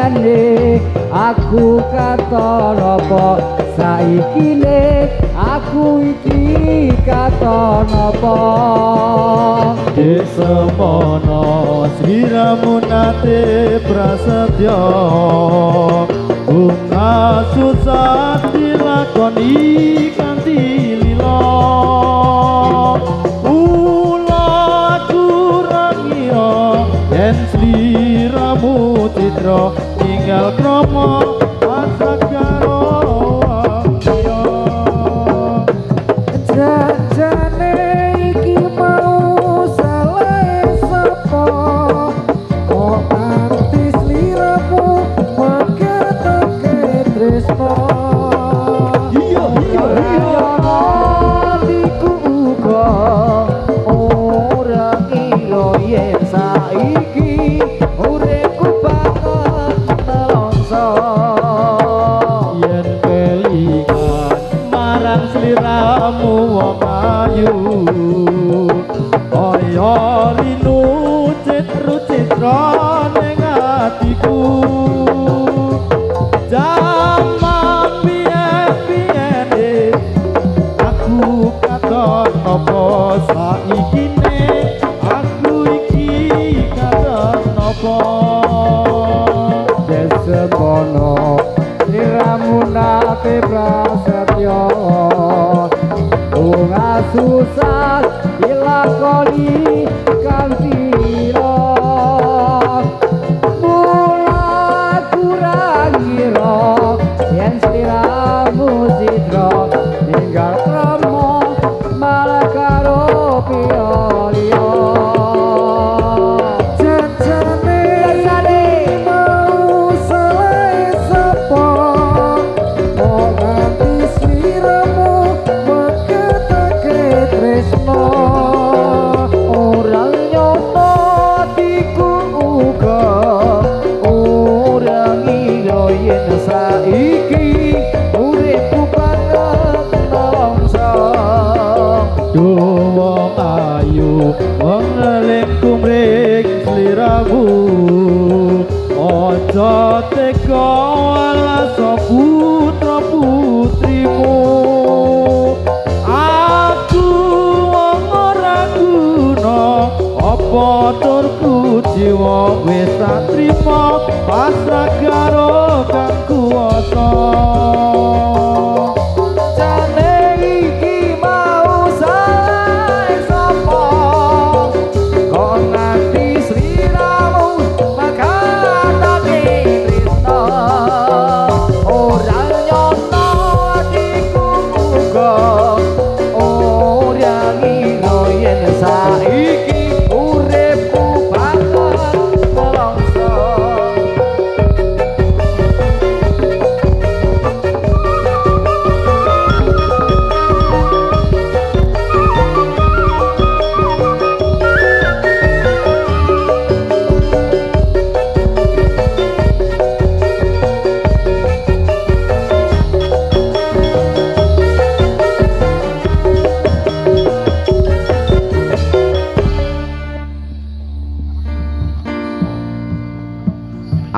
biyene aku katon apa saikine aku iki katon apa. Semono sliramu nate prasetya bunga susah dilakoni kanthi lila ula kurang ngira yen sliramu citra tinggal krama pasrah karo wong liya. Jajane iki mau salah sapa kok nganti sliramu maketake tresno. Iya iya iya atiku uga ora ngira yen saiki uripku bakal nelongso. Yen kelingan marang sliramu wong ayu kaya linu citru-citra ning atiku. Jaman biyen-biyene aku katon apa saikine aku iki katon apa. Semono sliramu nate prasetya bunga susah dilakoni kanthi lila mula kurang ngira yen sliramu citra ninggal krama malah karo piya liya. Jajane mau salah sapa kok nganti sliramu maketake tresno. Ora nyono atiku uga ora ngira yen saiki uripku banget nelongso. Duh wong ayu wong eling kumring sliramu aja tega alaso putra putrimu. Aku wong ora guna apa tur kuciwa wis tak trima pasrah karo kang kuwasa. Jane iki mau salah sapa kok nganti sliramu makatake tresno. Ora nyono atiku uga ora ngira yen saiki uripku bakal nelongso.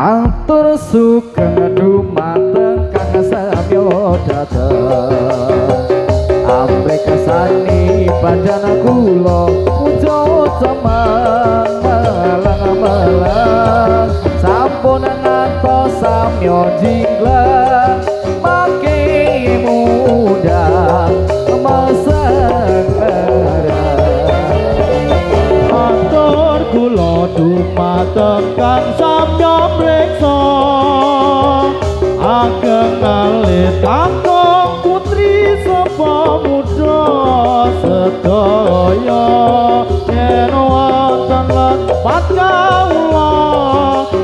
Atur sugeng dumateng kang samya dhateng amrih kesani badan kula puja temang melang-melang sampun ngantos samya jinglang make muda meseng. Atur kula dumateng kang samya mreksa ageng alit kakung putri sapa muda sedaya yen wonten lepat kawula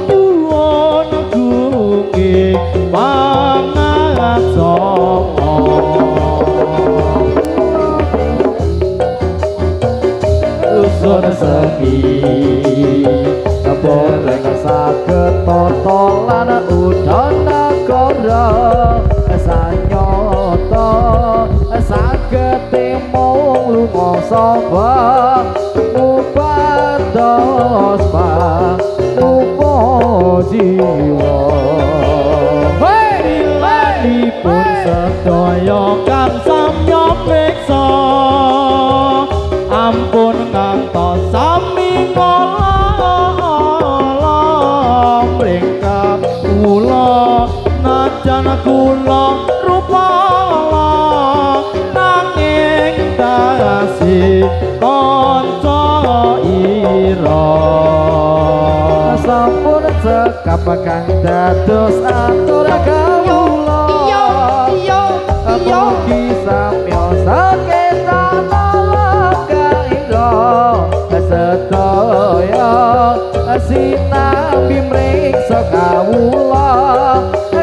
nyuwun agunge pangaksama. Dusun sepi boten saged tata lan udan negara sanyata saged mung lunga sapa mupados panupojo. jiwa. Wilanipun sedaya kang samya mreksa, ampun ngantos sami ngolah mringkah kula najan kula rupa nanging tasih kanca ira. Sampun cekap kang dados atur kawula. Iya iya iya. Mugi samya saketa kaira sedaya sinambi mriksa kawula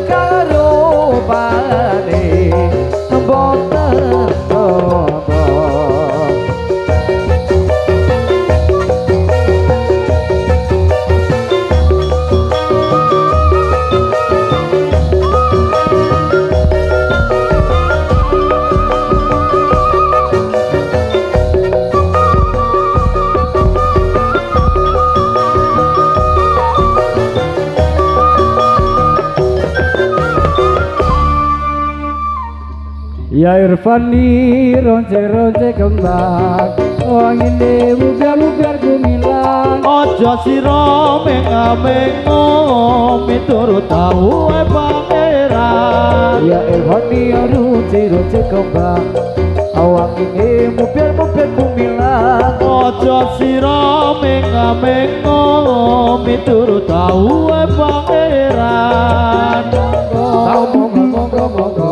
karupane boten tata. Ya Irfani ronce-ronce kembang, wangine mubyar-mubyar gumilang. Aja sira menga-mengo miturut dawuhe pangeran. Ya Irfani ronce-ronce kembang, wangine mubyar-mubyar gumilang. Aja sira menga-mengo miturut dawuhe pangeran. Monggo monggo monggo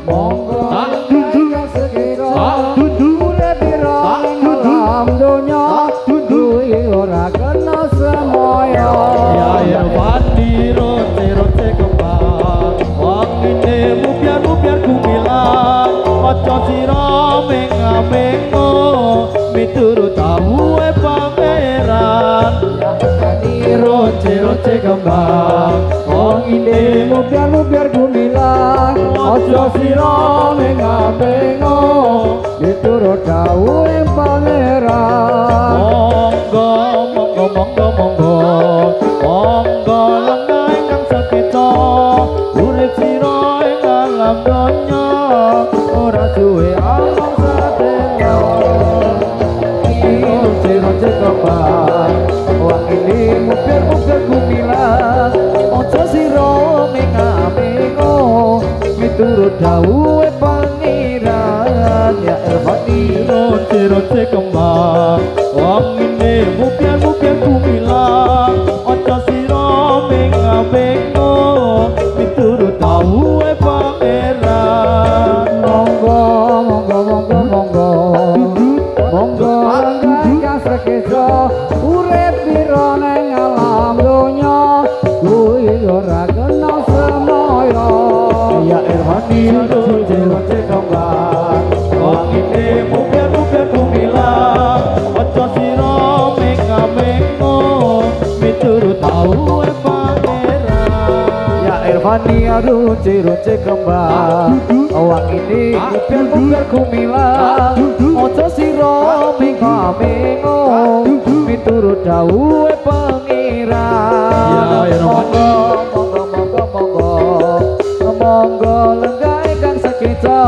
monggo tak dudu tak dudu tak dudu kuwi ora kena semoyo. Ya Irfani ronce-ronce kembang, wangine mubyar-mubyar gumilang. Aja sira menga-mengo miturut dawuhe pangeran. Ya Irfani Ronce-ronce kembang, wangine mubyar-mubyar gumilang. Aja sira menga-mengo miturut dawuhe pangeran. Monggo monggo monggo monggo monggo lenggah ingkang sakeca, urip sira ing alam donya ora suwe amung sedelo. Ronce-ronce kembang, wangine mubyar-mubyar gumilang. Aja sira menga-mengo miturut dawuhe pangeran. Ya Irfani Ronce-ronce kembang, wangine mubyar-mubyar gumilang. Aja sira menga-mengo miturut dawuhe pangeran. Monggo monggo monggo monggo monggo lenggah ingkang sakeca, urip pira ning alam donya kuwi ora kena semoyo. Ya Irfani ronce-ronce kembang, wangine mubyar-mubyar gumilang. Aja sira menga-mengo miturut dawuhe pangeran. Ya Irfani ronce-ronce kembang, wangine mubyar-mubyar gumilang. Aja sira menga-mengo miturut dawuhe pangeran. Ya Irfani Monggo monggo monggo monggo lenggah ingkang sakeca,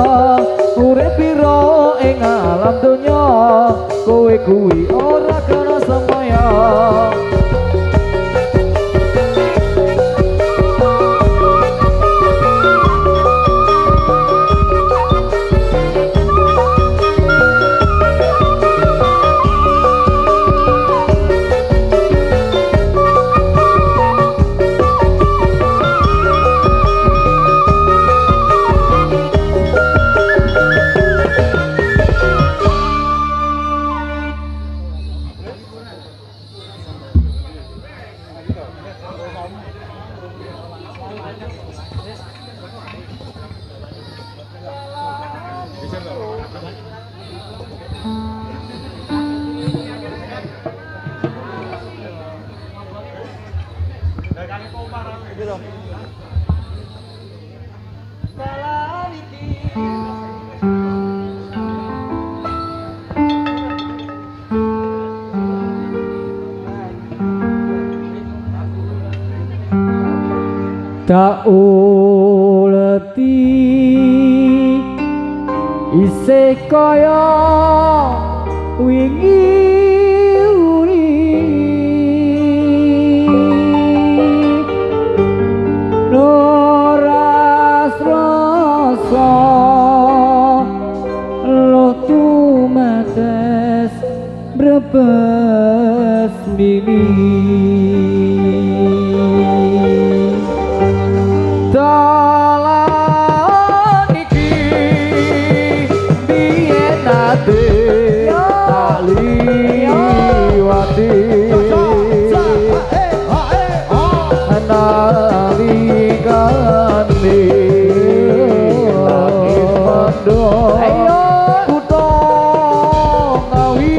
urip pira ing alam donya kowe kuwi ora kena semaya. Tak uleti isih kaya wingi uri ora rasa lo tumetes brebes mili. Dalan iki biyen nate tak liwati nalikane langit mendung kutha Ngawi.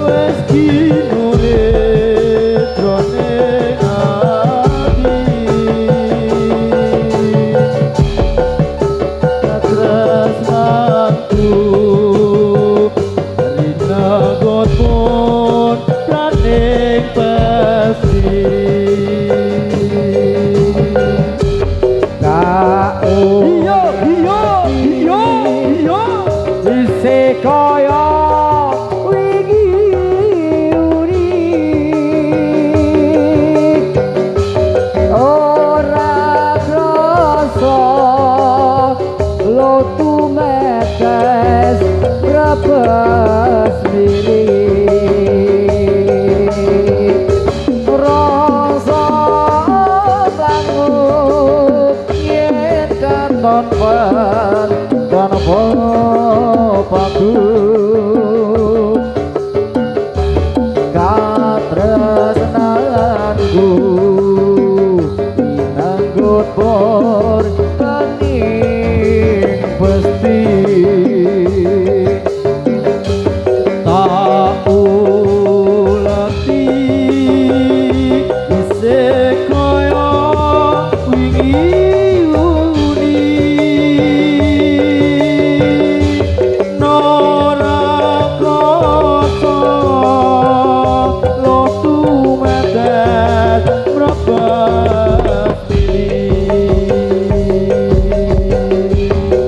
Wis kinure jroning ati katresnanku rinanggot pun praning pesti. Tak Iya iya iya iya isih kaya wingi uri ora krasa lo tumetes brebes mili rasa bangun yen katon tanpa paku katresnanku pinanggut bor bening pesti. Tak uleti isih kaya wingi uni ora krasa lo tumetes brebes mili.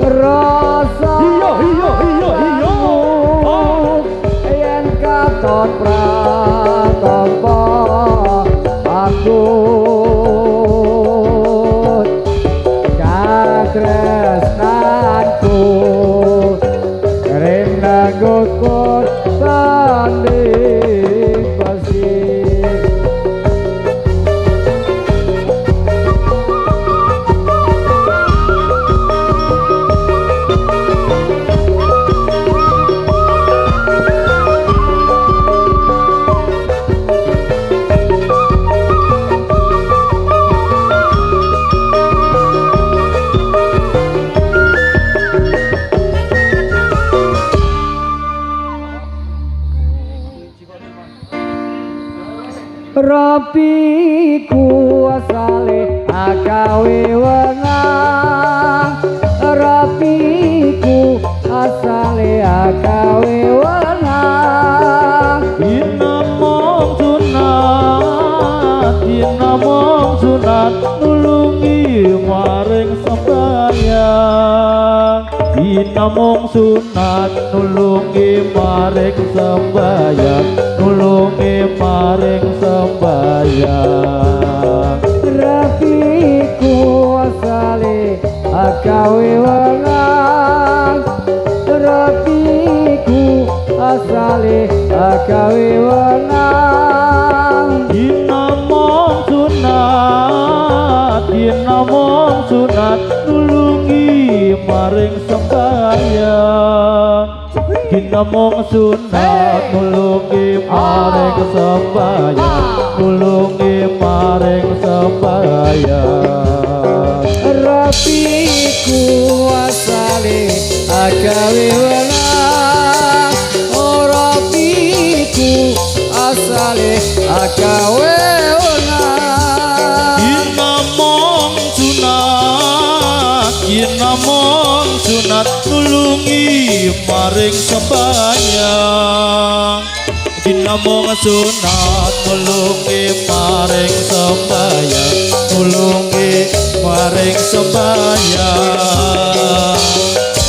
Rasa Iya iya iya iya yen katon pratampa aku katresnanku rinanggut tanding pasti. Rapiku asale agawe wenang, rapiku asale agawe wenang. Dinamong sunat, dinamong sunat nulungi maring sembahyang. Dinamong sunat nulungi maring sembahyang, nulungi maring sembahyang. Rapiku asale agawe wenang, rapiku asale agawe wenang. Dinamong sunat, dinamong sunat nulungi maring sembahyang. Dinamong sunat nulungi maring sembahyang, nulungi maring sembahyang. Rapiku asale agawe wenang, oh rapiku asale agawe wenang. Dinamong sunat, dinamong sunat nulungi maring maring sembahyang. Dinamung sunat nulungi maring sembahyang, nulungi maring sembahyang.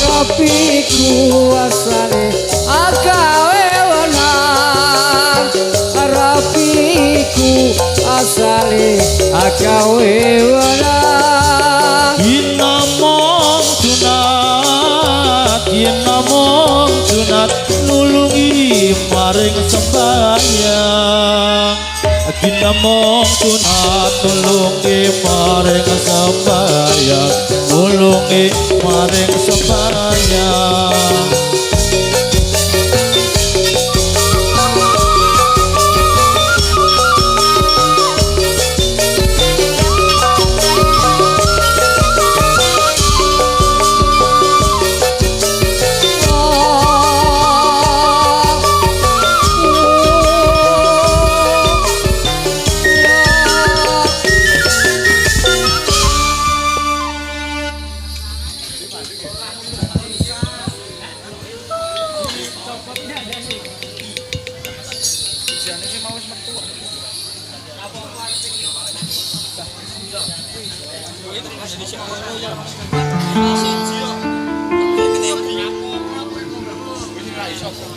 Rapiku asale agawe wenang, rapiku asale agawe wenang. Dinamung sunat, dinamung sunat nulungi maring sembahyang. Dinamung sunat nulungi maring sembahyang, nulungi maring sembahyang.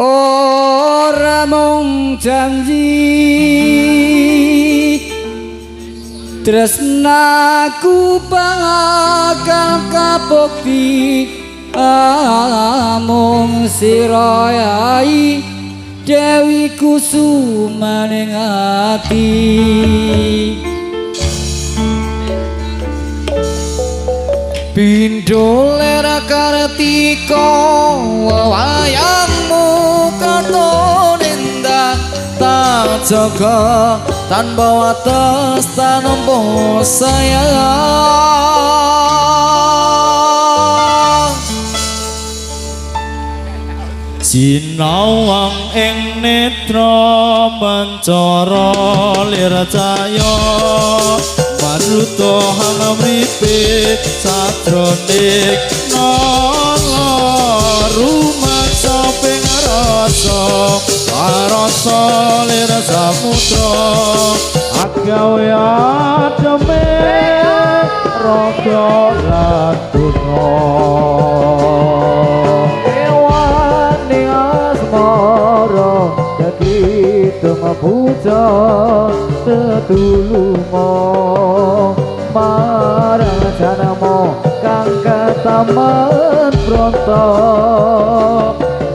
Ora mung janji tresnaku bakal kabukti, amung sira yai Dewi Kusumaning ati. Pindho ler kartika wayangmu katon endah tak jaga tanpa wates tanpa sayang. Sinawang ing netra mancara lir cahya, maruta hang mripe sajroning nala, rumangsa ping rasa parasa lir samudra. Agawe ademe raga lan donya, ewane asmara dadi puja tetulunga marang janama kang kataman bronto,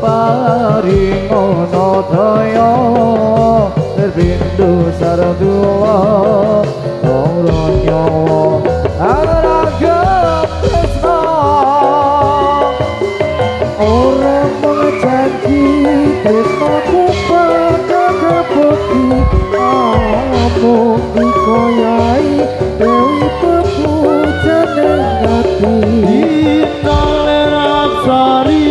paringono daya terbindu sarduwa ora nyawa raga tresna. Ora mung janji tresnaku bakal kabukti, amung dikoyai dewi pepujane ati. Dina ler sari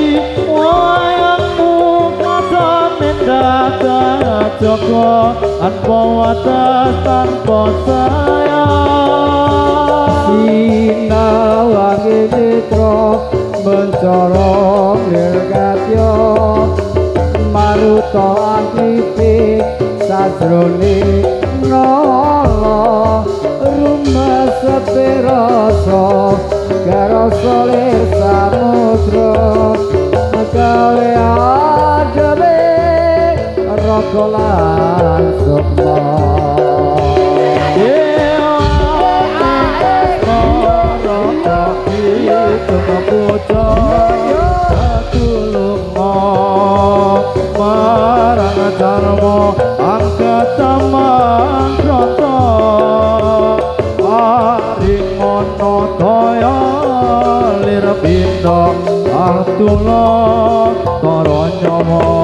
wayangmu katon endah jaga tanpa wates tanpa sayang. Sinawange netra mencara lir katya, maruta anglipe sajroning nala, rumesepe rasa karasa lir samudra, gawe ademe raga lan sukma. Marang dharma angkataman brata, paringono daya lir pindha artula tara nyawa.